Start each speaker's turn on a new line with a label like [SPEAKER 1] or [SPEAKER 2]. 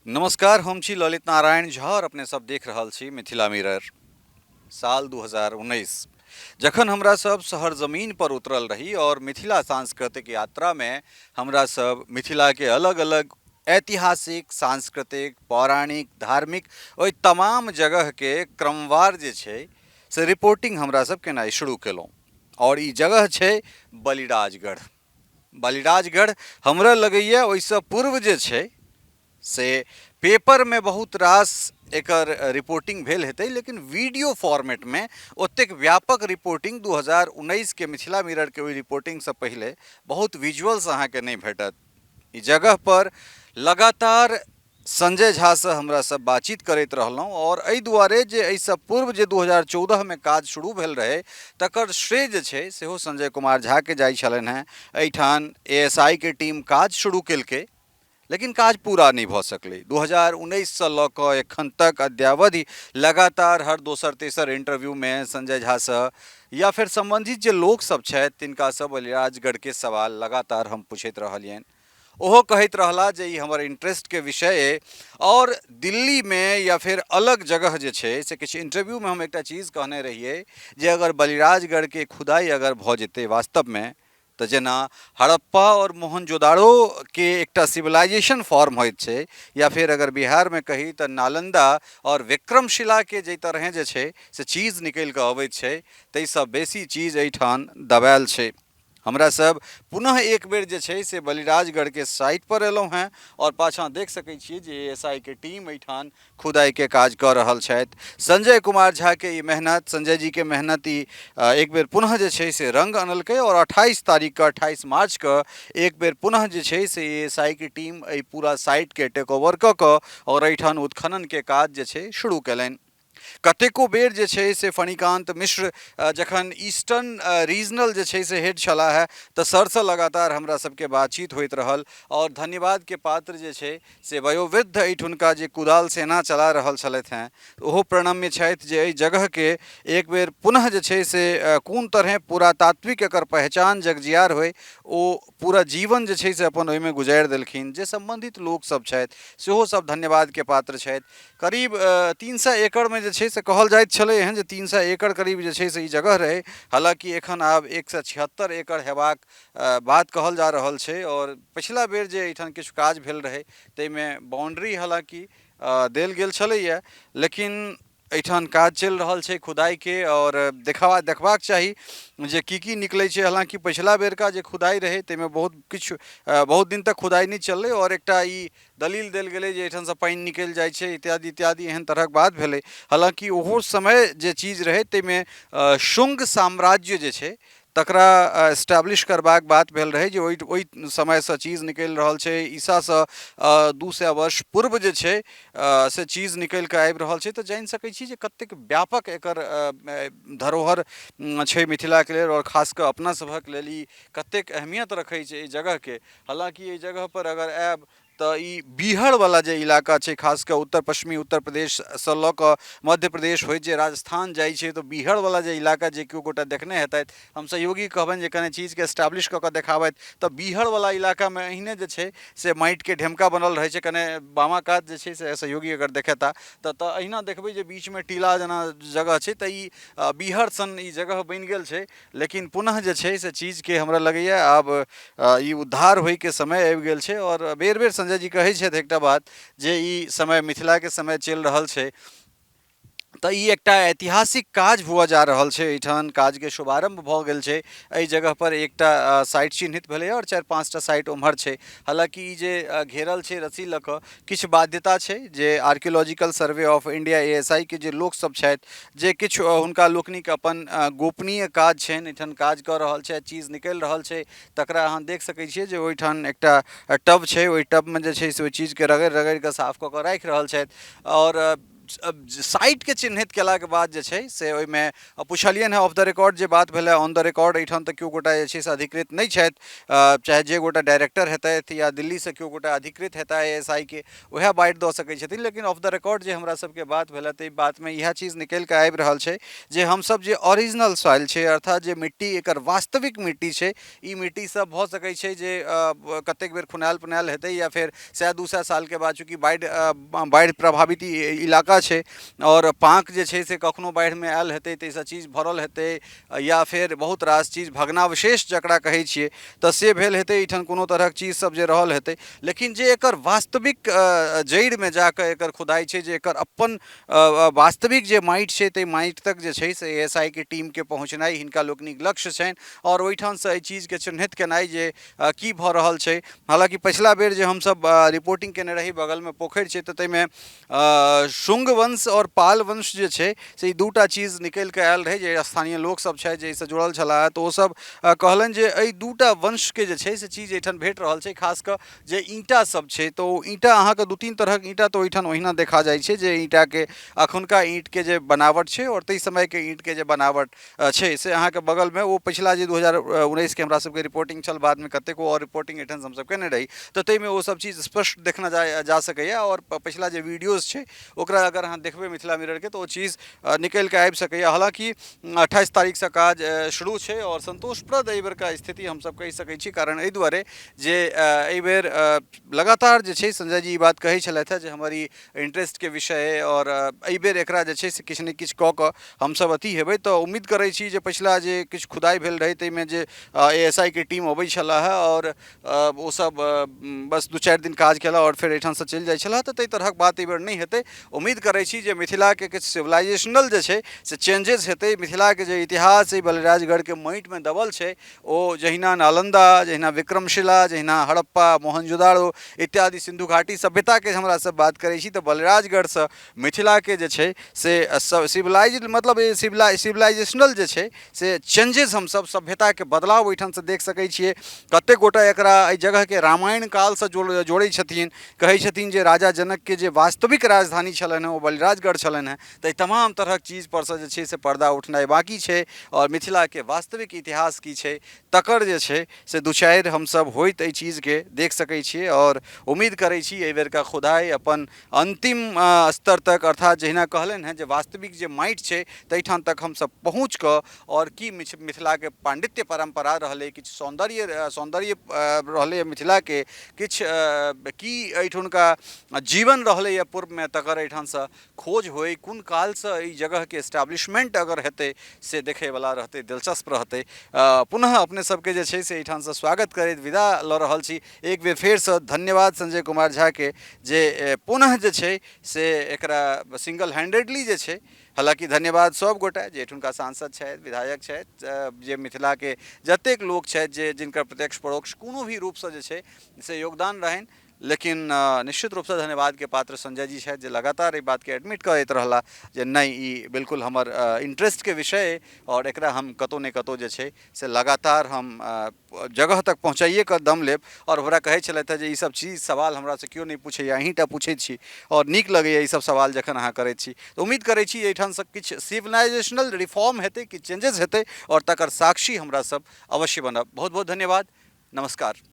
[SPEAKER 1] नमस्कार, हम छी ललित नारायण झा और अपने सब देख रहल छी मिथिला मिरर। साल 2019 जखन हमरा सब शहर जमीन पर उतरल रही और मिथिला सांस्कृतिक यात्रा में हमरा सब मिथिला के अलग अलग ऐतिहासिक, सांस्कृतिक, पौराणिक, धार्मिक ओहि तमाम जगह के क्रमवार जे छै से रिपोर्टिंग हमरा सब केनाइ शुरू केलहुँ। और ई जगह छै बलिराजगढ़। बलिराजगढ़ हमरा लगैए ओहिसँ पूर्व जे छै से पेपरमे बहुत रास एकर रिपोर्टिंग भेल हेतै, लेकिन वीडियो फॉर्मेटमे ओतेक व्यापक रिपोर्टिंग 2019 के मिथिला मिररके ओहि रिपोर्टिंगसँ पहिले बहुत विजुअल्स अहाँके नहि भेटत। ई जगह पर लगातार संजय झासँ हमरा सब बातचीत करैत रहलहुँ और एहि दुआरे जे एहिसँ पूर्व जे 2014 मे काज शुरू भेल रहै तकर श्रेय जे छै सेहो संजय कुमार झाके जाइ छलनि हेँ। एहिठाम ए एस I के टीम काज शुरू केलकै, लेकिन काज पूरा नहि भऽ सकलै। 2019 सँ लऽ कऽ एखन तक अद्यावधि लगातार हर दोसर तेसर इंटरव्यूमे संजय झासँ या फेर सम्बन्धित जे लोकसभ छथि तिनकासँ बलिराजगढ़के सवाल लगातार हम पूछैत रहलियनि। ओहो कहैत रहला जे ई हमर इंटरेस्टके विषय अइ और दिल्लीमे या फेर अलग जगह जे छै से किछु इंटरव्यूमे हम एकटा चीज कहने रहियै जे अगर बलिराजगढ़के खुदाइ अगर भऽ जेतै वास्तवमे तऽ जेना हड़प्पा और मोहनजोदाड़ोके एकटा सिविलाइजेशन फॉर्म होइत छै, या फेर अगर बिहारमे कही तऽ नालन्दा और विक्रमशिलाके जाहि तरहें जे छै से चीज निकलि कऽ अबैत छै ताहिसँ बेसी चीज एहिठाम दबायल छै। हमरा सब पुनः एक बेर जे छै से बलिराजगढ़के साइट पर एलहुँ हेँ और पाछाँ देख सकै छियै जे ए एस I के टीम एहिठाम खुदाइके काज कऽ रहल छथि। संजय कुमार झाके ई मेहनत, संजय जीके मेहनत ई एक बेर पुनः जे छै से रंग अनलकै और 28 तारीखके 28 मार्चके एक बेर पुनः जे छै से ए एस I के टीम एहि पूरा साइटके टेक ओवर कऽ कऽ और एहिठाम उत्खननके काज जे छै शुरू केलनि। कतेको बेर जे छै से फणिकान्त मिश्र जखन ईस्टर्न रीजनल जे छै से हेड छलाह है तऽ सरसँ लगातार हमरा सबके बातचीत होइत रहल और धन्यवादके पात्र जे छै से वयोवृद्ध एहिठुनका जे कुदाल सेना चला रहल छलथि हेँ ओहो प्रणम्य छथि जे एहि जगहके एक बेर पुनः जे छै से कोन तरहेँ पुरातात्विक एकर पहचान जगजियार होइ, ओ पूरा जीवन जे छै से अपन ओहिमे गुजारि देलखिन। जे सम्बन्धित लोकसभ छथि सेहो सब धन्यवादके पात्र छथि। करीब 300 एकड़मे जे छै से कहल जाइत छलै एहन जे 300 एकड़ करीब जे छै से ई जगह रहै, हालाँकि एखन आब 176 एकड़ हेबाक बात कहल जा रहल छै। आओर पछिला बेर जे एहिठाम किछु काज भेल रहै ताहिमे बाउंड्री हालाँकि देल गेल छलैए, लेकिन एहिठाम काज चलि रहल छै खुदाइके आओर देखबाक चाही जे की की निकलै छै। हालाँकि पछिला बेरका जे खुदाइ रहै ताहिमे बहुत किछु बहुत दिन तक खुदाइ नहि चललै आओर एकटा ई दलील देल गेलै जे एहिठामसँ पानि निकलि जाइ छै इत्यादि इत्यादि एहन तरहक बात भेलै। हालाँकि ओहो समय जे चीज रहै ताहिमे शुंग साम्राज्य जे छै तकरा एस्टैब्लिश करबाक बात भेल रहै जे ओहि समयसँ चीज निकलि रहल छै, ईसासँ 200 वर्ष पूर्व जे छै से चीज निकलि कऽ आबि रहल छै। तऽ जानि सकै छी जे कतेक व्यापक एकर धरोहर छै मिथिलाके लेल आओर खास कऽ अपना सभक लेल ई कतेक अहमियत रखै छै एहि जगहके। हालाँकि एहि जगहपर अगर आयब तऽ ई बीहड़वला जे इलाका छै, खास कऽ उत्तर पश्चिमी उत्तर प्रदेशसँ लऽ कऽ मध्य प्रदेश होइत जे राजस्थान जाइ छै, तऽ बीहड़वला जे इलाका जे केओ गोटा देखने हेतथि, हम सहयोगी कहबनि जे कने चीजके एस्टाब्लिश कऽ कऽ देखाबथि, तऽ बीहड़वला इलाकामे एहने जे छै से माटिके ढेमका बनल रहै छै। कने बामा कात जे छै से सहयोगी अगर देखेता तऽ अहिना देखबै जे बीचमे टीला जेना जगह छै, तऽ ई बीहड़ सन ई जगह बनि गेल छै। लेकिन पुनः जे छै से चीजके हमरा लगैए आब ई उद्धार होइके समय आबि गेल छै। आओर बेर बेर संजय जी कहै छथि एकटा बात जे ई समय मिथिलाके समय चलि रहल छै, तऽ ई एकटा ऐतिहासिक काज हुअ जा रहल छै। एहिठाम काजके शुभारम्भ भऽ गेल छै। एहि जगहपर एकटा साइट चिन्हित भेलैए आओर 4-5टा साइट ओम्हर छै। हालाँकि ई जे घेरल छै रस्सी लऽ कऽ, किछु बाध्यता छै जे archaeological survey of India A S I के जे लोकसभ छथि, जे किछु हुनका लोकनिक अपन गोपनीय काज छनि, एहिठाम काज कऽ रहल छथि, चीज निकलि रहल छै तकरा अहाँ देख सकै छियै जे ओहिठाम एकटा टब छै, ओहि टबमे जे छै से ओहि चीजके रगड़ि रगड़ि कऽ साफ कऽ कऽ राखि रहल छथि। आओर साइटके चिन्हित केलाके बाद जे छै से ओहिमे पुछलियनि हँ ऑफ द रिकॉर्ड जे बात भेलै, ऑन the record एहिठाम तऽ केओ गोटा जे छै से अधिकृत नहि छथि, चाहे जे गोटा डायरेक्टर हेतथि या दिल्लीसँ केओ गोटा अधिकृत हेताह ए एस I के, उएह बाइट दऽ सकै छथिन। लेकिन ऑफ the record जे हमरा सबके बात भेलै, ताहि बातमे इएह चीज निकलि कऽ आबि रहल छै जे हमसब जे ओरिजिनल सॉइल छै, अर्थात जे मिट्टी एकर वास्तविक मिट्टी छै, ई मिट्टी सब भऽ सकै छै जे कतेक बेर खुनायल पुनायल हेतै या फेर 100-200 सालके बाद, चूँकि बाढ़ि प्रभावित इलाका छै आओर पाँक जे छै से कखनो बाढ़िमे आयल हेतै, ताहिसँ चीज भरल हेतै या फेर बहुत रास चीज भग्नावशेष जकरा कहै छियै तऽ से भेल हेतै, एहिठाम कोनो तरहक चीज सब जे रहल हेतै। लेकिन जे एकर वास्तविक जड़िमे जाकऽ एकर खुदाइ छै, जे एकर अपन वास्तविक जे माटि छै, ताहि माटि तक जे छै से ए एस I के टीमके पहुँचनाइ हिनका लोकनिक लक्ष्य छनि आओर ओहिठामसँ एहि चीजके चिन्हित केनाइ जे की भऽ रहल छै। हालाँकि पछिला बेर जे हमसब रिपोर्टिंग केने रही, बगलमे पोखरि छै, तऽ ताहिमे शुंग वंश आओर पाल वंश जे छै से ई दूटा चीज निकलि कऽ आयल रहै। जे स्थानीय लोकसब छथि, जे एहिसँ जुड़ल छलाह, तऽ ओसब कहलनि जे एहि दूटा वंशके जे छै से चीज एहिठाम भेट रहल छै। खास कऽ जे ईंटा सब छै, तऽ ओ ईंटा अहाँके 2-3 तरहक ईंटा तऽ ओहिठाम ओहिना देखा जाइ छै, जे ईंटाके अखुनका ईंटके जे बनावट छै आओर ताहि समयके ईंटके जे बनावट छै से अहाँके बगलमे ओ पछिला जे 2019के हमरा सबके रिपोर्टिंग छल, बादमे कतेको आओर रिपोर्टिंग एहिठाम हमसब केने रही, तऽ ताहिमे ओ सब चीज स्पष्ट देखना जा सकैए। आओर पछिला जे वीडियोज छै ओकरा अगर अहाँ देखबै मिथिला मिररके, तऽ ओ चीज निकलि कऽ आबि सकैए। हालाँकि 28 तारीखसँ काज शुरू छै आओर सन्तोषप्रद एहिबेरका स्थिति हमसब कहि सकै छी, कारण एहि दुआरे जे एहिबेर लगातार जे छै संजय जी ई बात कहै छलथि हेँ जे हमर ई इंटरेस्टके विषय अइ आओर एहिबेर एकरा जे छै से किछु ने किछु कऽ कऽ हमसब अथी हेबै। तऽ उम्मीद करै छी जे पछिला जे किछु खुदाइ भेल रहै ताहिमे जे ए एस I के टीम अबै छलाह आओर ओसब बस 2-4 दिन काज केलाह आओर फेर एहिठामसँ चलि जाइ छलाह, तऽ ताहि तरहक बात एहिबेर नहि हेतै। उम्मीद करै छी जे मिथिलाके किछु सिविलाइजेशनल जे छै से चेंजेस हेतै। मिथिलाके जे इतिहास एहि बलिराजगढ़के माटिमे दबल छै, ओ जहिना नालन्दा, जहिना विक्रमशिला, जहिना हड़प्पा, मोहनजोदाड़ो इत्यादि सिन्धु घाटी सभ्यताके हमरा सब बात करै छी, तऽ बलिराजगढ़सँ मिथिलाके जे छै से सिविलाइज, मतलब सिविलाइजेशनल जे छै से चेंजेस हमसब सभ्यताके बदलाव ओहिठामसँ देख सकै छियै। कतेक गोटा एकरा एहि जगहके रामायण कालसँ जोड़ै छथिन, कहै छथिन जे राजा जनकके जे वास्तविक राजधानी छलनि हेँ ओ बलिराजगढ़ छलनि हेँ। तऽ एहि तमाम तरहक चीज परसँ जे छै से पर्दा उठनाइ बाँकी छै आओर मिथिलाके वास्तविक इतिहास की छै तकर जे छै से 2-4 हमसब होइत एहि चीजके देख सकै छियै। आओर उम्मीद करै छी एहिबेरका खुदाइ अपन अन्तिम स्तर तक, अर्थात जहिना कहलनि हेँ जे वास्तविक जे माटि छै ताहिठाम तक हमसब पहुँच कऽ आओर की मिथिलाके पाण्डित्य परम्परा रहलै, किछु सौन्दर्य रहलैए मिथिलाके, किछु की एहिठुनका जीवन रहलैए पूर्वमे, तकर एहिठामसँ खोज होइ। कोन कालसँ एहि जगहके एस्टाब्लिशमेंट अगर हेतै से देखैवला रहतै, दिलचस्प रहतै। पुनः अपने सबके जे छै से एहिठामसँ स्वागत करैत विदा लऽ रहल छी। एक बेर फेरसँ धन्यवाद संजय कुमार झाके जे पुनः जे छै से एकरा सिंगल हैंडेडली जे छै, हालाँकि धन्यवाद सब गोटा जे एहिठुनका सांसद छथि, विधायक छथि, जे मिथिलाके जतेक लोक छथि जे जिनकर प्रत्यक्ष परोक्ष कोनो भी रूपसँ जे छै से योगदान रहनि, लेकिन निश्चित रूपसँ धन्यवादके पात्र संजय जी छथि जे लगातार एहि बातके एडमिट करैत रहला जे नहि, ई बिल्कुल हमर इंटरेस्टके विषय अइ आओर एकरा हम कतहु ने कतहु जे छै से लगातार हम जगह तक पहुँचाइएके दम लेब। आओर हमरा कहै छलथि हेँ जे ईसब चीज सवाल हमरासँ केओ नहि पूछैए, अहीँटा पूछैत छी आओर नीक लगैए ईसब सवाल जखन अहाँ करैत छी। तऽ उम्मीद करै छी एहिठामसँ किछु सिविलाइजेशनल रिफॉर्म हेतै, किछु चेंजेस हेतै आओर तकर साक्षी हमरा सब अवश्य बनब। बहुत बहुत धन्यवाद, नमस्कार।